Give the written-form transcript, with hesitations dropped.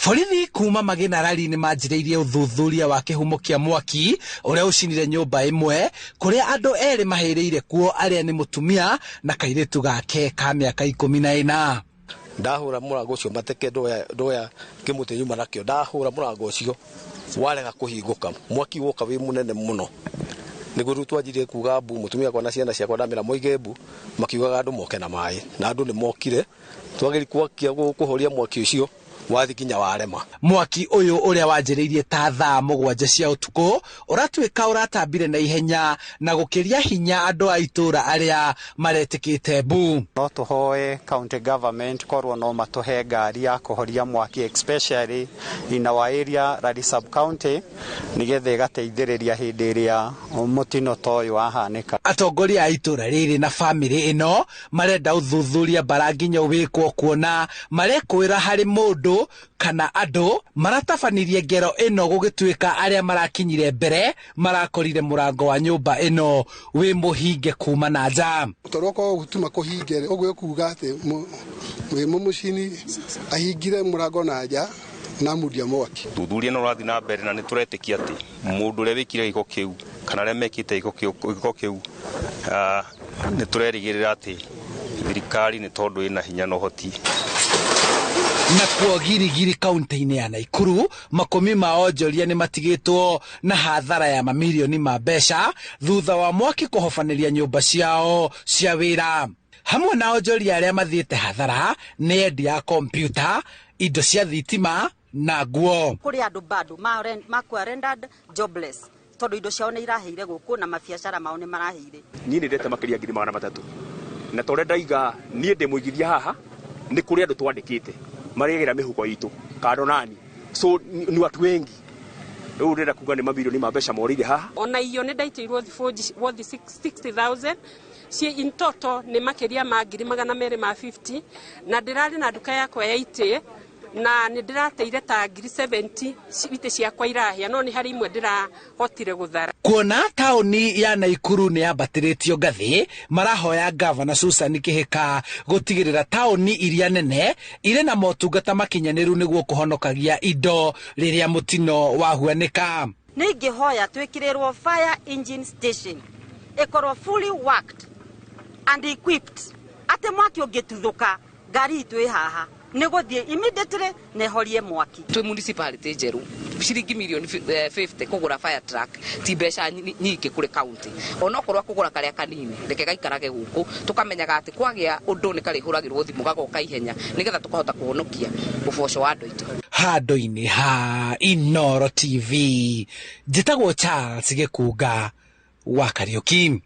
Borithi kuma Magina Rari nĩ manjĩrĩirie ũthuthuria wa kĩhumo kĩa mwaki ũrĩa ũcinire nyũmba ĩmwe kũrĩa andũ erĩ mahĩrĩire kuo arĩa nĩ mũtumia na kairĩtu gake ka mĩaka 14. Ndahũra mũrango ũcio mateke ndoya kĩmũtĩ nyuma nakĩo, ndahũra mũrango ũcio warega kũhingũka, mwaki woka wĩ mũnene mũno. Nĩguo rĩu twanjirie kuga mbu, mũtumia wakwa na ciana ciakwa ndamĩra moige mbu, makiugaga andũ moke na maĩ, na andũ nĩ mokire, twageria gwakia kũhoria mwaki ũcio wathi nginya warema. Mwaki ũyũ ũrĩa wanjĩrĩirie ta thaa 7 cia ũtukũ ũratuĩka ũratambire na ihenya na gũkĩria hinya andũ a itũũra arĩa maretĩkĩte mbu. No tũhoe county government korwo no matũhe ngari ya kũhoria mwaki, especially in our area Lari sub county, nĩgetha ĩgateithĩrĩria hĩndĩ ĩrĩa mũtino ta ũyũ wahanĩka. Atongoria a itũũra rĩrĩ na bamĩrĩ ĩno marenda ũthuthuria mbara nginya wĩkwo kuona marekũĩra harĩ mũndũ kana andũ maratabanirie ngero ĩno gũgĩtuĩka arĩa marakinyire mbere marakorire mũrango wa nyũmba ĩno wĩ mũhinge kuma na nja. Tondũ okorwo gũtuma kũhinge rĩ, ũguo ĩkuga atĩ wĩ mũmũcini ahingire mũrango na nja na amundia mwaki. Thuthuria no ũrathiĩ na mbere na nĩ tũretĩkia atĩ mũndũ ũrĩa wĩkire gĩko kĩu kana arĩa mekĩte gĩko kĩu, nĩ tũrerĩgĩrĩra atĩ thirikari nĩ tondũ ĩna hinya na ũhoti. Nakuo Girigiri kaunti-inĩ ya Naikuru, makũmi ma onjoria nĩ matigĩtwo na hathara ya mamirioni ma mbeca thutha wa mwaki kũhobanĩria nyũmba ciao cia wĩra. Hamwe na onjoria arĩa mathiĩte hathara nĩ endia a kompiuta, indo cia thitima na nguo. Kũrĩ andũ bado makua rendered jobless tondũ indo ciao nĩ iraheire gũkũ na mabiacara mao nĩ maraheire. Niĩ nĩ ndete makĩria ngiri magana matatũ. Na tondũ ndaiga niĩ ndĩ mũigithia haha nĩ kũrĩ andũ twandĩkĩte marĩagĩra mĩhuko itũ kando nani, so ni watu wengi. Rĩu ndĩrenda kuga nĩ mamirioni ma mbeca morĩire haha. Ona irio nĩ ndaitĩirwo thibũnji worth 60,000 ciĩ in total nĩ makĩria ma ngiri magana merĩ ma 50, na ndĩrarĩ na nduka yakwa ya itĩ na nĩ ndĩrateire ta ngiri 70 itĩ ciakwa irahĩa, no nĩ harĩ imwe ndĩrahotire gũthara. Kuona taũni ya Naikuru nĩ yambatĩrĩtio ngathĩ, marahoya gavana Susan Kĩhĩka gũtigĩrĩra taũni iria nene irĩ na motungata makinyanĩru nĩguo kũhonokagia indo rĩrĩa mũtino wahuanĩka. Nĩ ingĩhoya twĩkĩrĩrwo fire engine station ĩkorwo fully worked and equipped, atĩ mwaki ũngĩtuthũka ngari itũ ĩ haha nĩ gũthiĩ immediately na ĩhorie mwaki. Twĩ municipality njerũ ciringi mirioni 50 kũgũra fire truck ti mbeca nyingĩ kũrĩ county, onokorwo kũgũra karĩa kanini reke gaikarage gũkũ tũkamenyaga atĩ kwagĩa ũndũ nĩ karĩhũragĩrwo thimũ gagoka ihenya nĩgetha tũkahota kũhonokia ũboco wa andũ aitũ. Handũ-inĩ ha Inooro TV, njĩtagwo Charles Gĩkunga wa Kariũki.